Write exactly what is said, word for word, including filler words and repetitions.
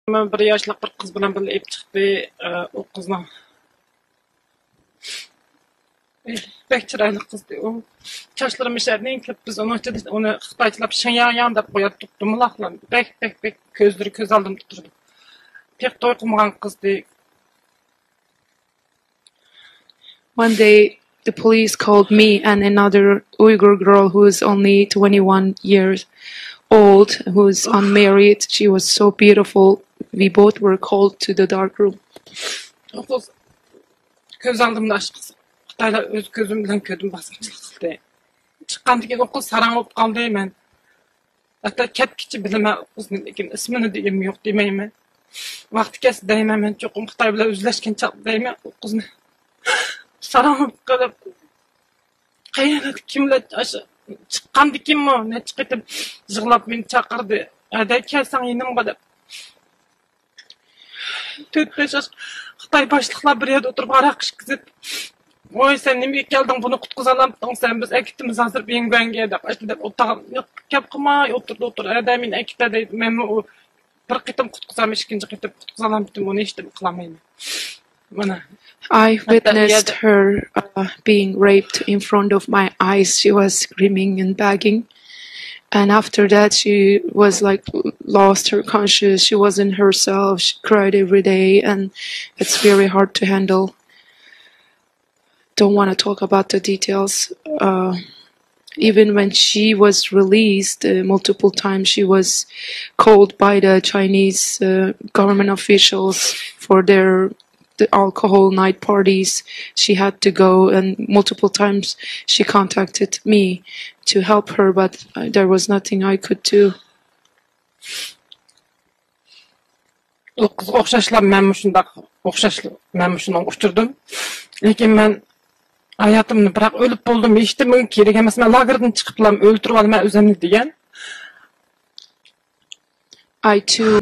مەن بىر ياشلىق بىر قىز بىلەن بىللە ئېلىپ چىقتى. ئە، ئۇ قىزنىڭ بەك چىرايلىق قىزدى ئۇ. چاچلىرىمۇ شەرنىڭ كۆپ، بىز ئۇنىڭ ئىچىدە ئۇنى خىتايچىلاپ شىڭياڭياڭ دەپ قوياتتۇق، دۇمىلاقلا. بەك، بەك، بەك كۆزلىرى كۆز ئالدىمدا تۇرىدۇ. پېقى توي قىلمىغان قىزدى. One day, the police called me and another Uyghur girl who is only twenty-one years old, who is unmarried. She was so beautiful. We both were called to the dark room. ئۇ قىز كۆز ئالدىمدا ئاشۇ قىز، خىتايلار ئۆز كۆزۈم بىلەن كۆردۈم، باسقۇنچىلىق قىلدى. چىققاندىن كېيىن ئۇ قىز ساراڭ بولۇپ قالدى. مەن ھەتتا كەتكىچە بىلىمەن ئۇ قىزنى، لېكىن ئىسمىنى دېگىنىم يوق دېمەيمەن. ۋاقتى كەلسە دەيمەن، مەن چوقۇم خىتاي بىلەن ئۈزلەشكەن چاغدا دەيمەن ئۇ قىزنى. ساراڭ بولۇپ قېلىپ، قەيەردە كىملەر ئاشۇ چىققاندىكىنمۇ نەچچە قېتىم يىغلاپ مېنى چاقىردى. ھەدە كەلسەڭ يېنىمغا دەپ. تۆت بەش ياش خىتاي باشلىقلار بىر يەردە ئولتۇرۇپ ھاراق ئىچكۈزۈپ، ۋاي سەن نېمىگە كەلدىڭ، بۇنى قۇتقۇزالامتىڭ سەن، بىز ئەكېتىمىز ھازىر بىڭگۈەنگە دەپ، ئاشۇ دەپ ئولتۇرغان. ياق، گەپ قىلماي ئولتۇردى، ئولتۇردى. ھەدە مېنى ئەكېتە دەيدۇ، مەنمۇ ئۇ بىر قېتىم قۇتقۇزام، ئىككىنچى قېتىم قۇتقۇزالامتىم، ئۇنى ھېچنېمە قىلالمايمەن. مانا. I witnessed her uh, being raped in front of my eyes. She was screaming and begging. And after that, she was like lost her conscience. She wasn't herself. She cried every day, and it's very hard to handle. Don't want to talk about the details. Uh, even when she was released, uh, multiple times she was called by the Chinese uh, government officials for their the alcohol night parties. She had to go, and multiple times she contacted me to help her, but uh, there was nothing I could do. ئۇ قىزغا ئوخشاشلا مەنمۇ شۇنداق، ئوخشاش مەنمۇ شۇنىڭغا ئۇچرىدىم. لېكىن مەن ھاياتىمنى، بىراق ئۆلۈپ بولدۇم، ھېچنېمىگە كېرەك ئەمەس. مەن لاگېردىن چىقىپلا ئۆلتۈرۈۋالىمەن ئۆزۈمنى دېگەن. I too